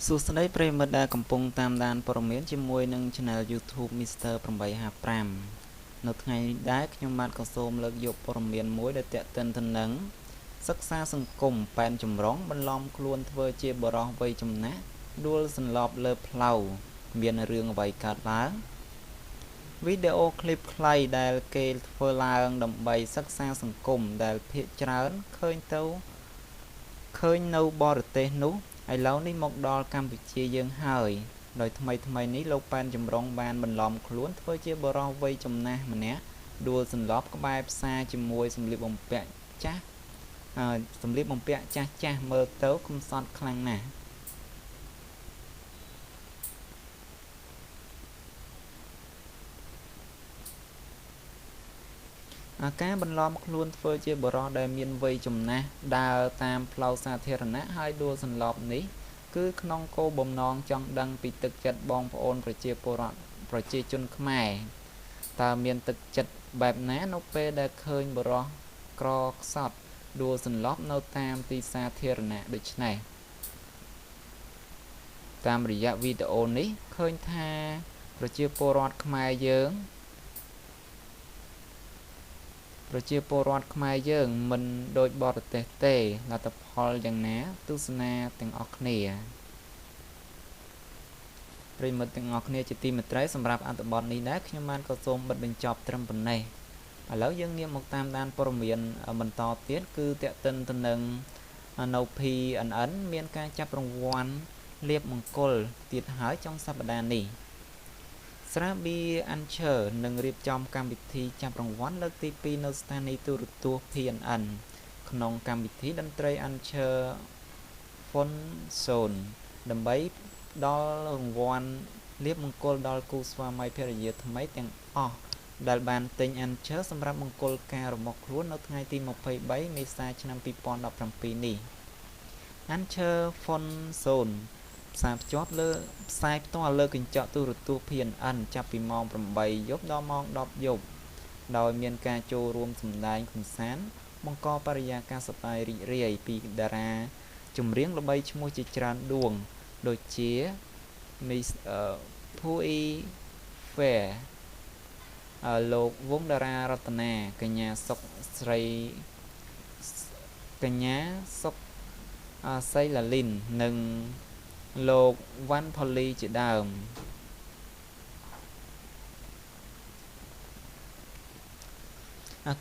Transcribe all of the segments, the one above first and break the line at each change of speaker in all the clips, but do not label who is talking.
សួស្តីប្រិយមិត្តដែលកំពុងតាមដានព័ត៌មានជាមួយនឹង Channel YouTube Mr 855នៅថ្ងៃនេះដែរខ្ញុំបាទក៏សូមលើកយកព័ត៌មានមួយដែលទាក់ទិនទៅនឹងសិក្សាសង្គមប៉ែនចម្រុងបន្លំខ្លួនធ្វើជាបុរសវ័យចំណាស់ដួលសន្លប់លើផ្លូវមានរឿងអ្វីកើតឡើងវីដេអូឃ្លីបខ្លីដែលគេធ្វើឡើងដើម្បីសិក្សាសង្គមដែលភាគច្រើនឃើញនៅបរទេសនោះឥឡូវនេះមកដល់កម្ពុជាយើងហើយដោយថ្មីៗនេះលោកប៉ែនចម្រុងបានបន្លំខ្លួនធ្វើជាបុរសវ័យចំណាស់ម្នាក់ដួលសន្លប់ក្បែរផ្សារជាមួយសម្លៀកបំពាក់ចាស់សម្លៀកបំពាក់ចាស់ៗមើលទៅកំសត់ខ្លាំងណាស់ការបន្លំខ្លួនធ្វើជាបុរសដែលមានវ័យចំណាស់ដើរតាមផ្លូវសាធារណៈហើយដួលសន្លប់នេះគឺក្នុងគោលបំណងចង់ដឹងពីទឹកចិត្តបងប្អូនប្រជាពលរដ្ឋប្រជាជនខ្មែរតើមានទឹកចិត្តបែបណានៅពេលដែលឃើញបុរសក្រខ្សត់ដួលសន្លប់នៅតាមទីសាធារណៈដូច្នេះតាមរយៈវីដេអូនេះឃើញថាប្រជាពលរដ្ឋខ្មែរយើងមិនដូចបរទេសទេលទ្ធផលយ៉ាងណាទស្សនាទាំងអស់គ្នាប្រិយមិត្តទាំងអស់គ្នាជាទីមេត្រីសម្រាប់អត្ថបទនេះដែរខ្ញុំបានក៏សូមបិទបញ្ចប់ត្រឹមប៉ុណ្ណេះឥឡូវយើងងាកមកតាមដានព័ត៌មានបន្តទៀតគឺទាក់ទិនទៅនឹងនៅ PNN មានការចាប់រង្វាន់លៀបមង្គលទៀតហើយចុងសប្តាហ៍នេះស្រាបៀ Anchor នឹងរៀបចំកម្មវិធីចាប់រង្វាន់លើកទី2នៅស្ថានីយ៍ទូរទស្សន៍ PNN ក្នុងកម្មវិធីតន្ត្រី Anchor Fun Zone ដើម្បីផ្ដល់រង្វាន់លៀបមង្គលដល់គូស្វាមីភរិយាថ្មីទាំងអស់ដែលបានទិញ Anchor សម្រាប់មង្គលការរបស់ខ្លួននៅថ្ងៃទី23មេសាឆ្នាំ2017នេះ Anchor Fun Zone ផ្សាយផ្ទាល់លើកញ្ចក់ទូរទស្សន៍ PNN ចាប់ពីម៉ោង8យប់ដល់ម៉ោង10យប់ដោយមានការចូលរួមសម្ដែងកម្សាន្តបង្កបរិយាកាសសប្បាយរីករាយពីតារាចម្រៀងល្បីឈ្មោះជាច្រើនដួងដូចជា Miss Pui Fair លោកវងតារារតនាកញ្ញាសុកស្រីកញ្ញាសុកសីឡាលីននិងលោកវ៉ាន់ផូលីជាដើម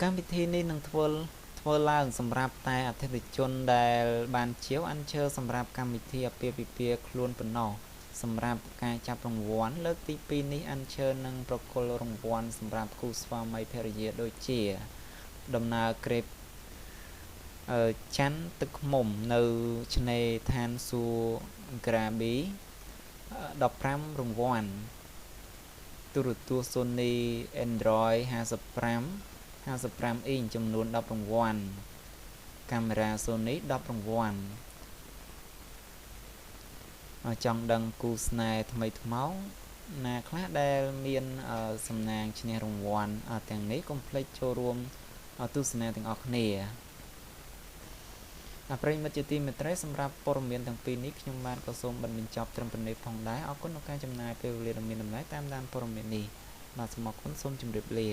កម្មវិធីនេះនឹងធ្វើឡើងសម្រាប់តែអតិថិជនដែលបានជាវ Anchor សម្រាប់កម្មវិធីអាពាហ៍ពិពាហ៍ខ្លួនប៉ុណ្ណោះសម្រាប់ការចាប់រង្វាន់លើកទី2នេះ Anchor នឹងប្រគល់រង្វាន់សម្រាប់គូស្វាមីភរិយាដូចជាដំណើរក្រេបច័ន្ទទឹកឃ្មុំនៅឆ្នេរឋានសួគ៌ក្រាប៊ី15រង្វាន់ទូរទស្សន៍ Sony Android 55អ៊ីងចំនួន10រង្វាន់កាមេរ៉ា Sony 10រង្វាន់ចង់ដឹងគូស្នេហ៍ថ្មីថ្មោងណាខ្លះដែលមានសំណាងឈ្នះរង្វាន់ទាំងនេះកុំភ្លេចចូលរួមទស្សនាទាំងអស់គ្នាប្រិយមិត្តជាទីមេត្រីសម្រាប់ព័ត៌មានទាំងពីរនេះខ្ញុំបានក៏សូមបិទបញ្ចប់ត្រឹមប៉ុណ្ណេះផងដែរអរគុណក្នុងការចំណាយពេលវេលាដ៏មានតម្លៃតាមដានព័ត៌មាននេះបាទសូមអរគុណសូមជម្រាបលា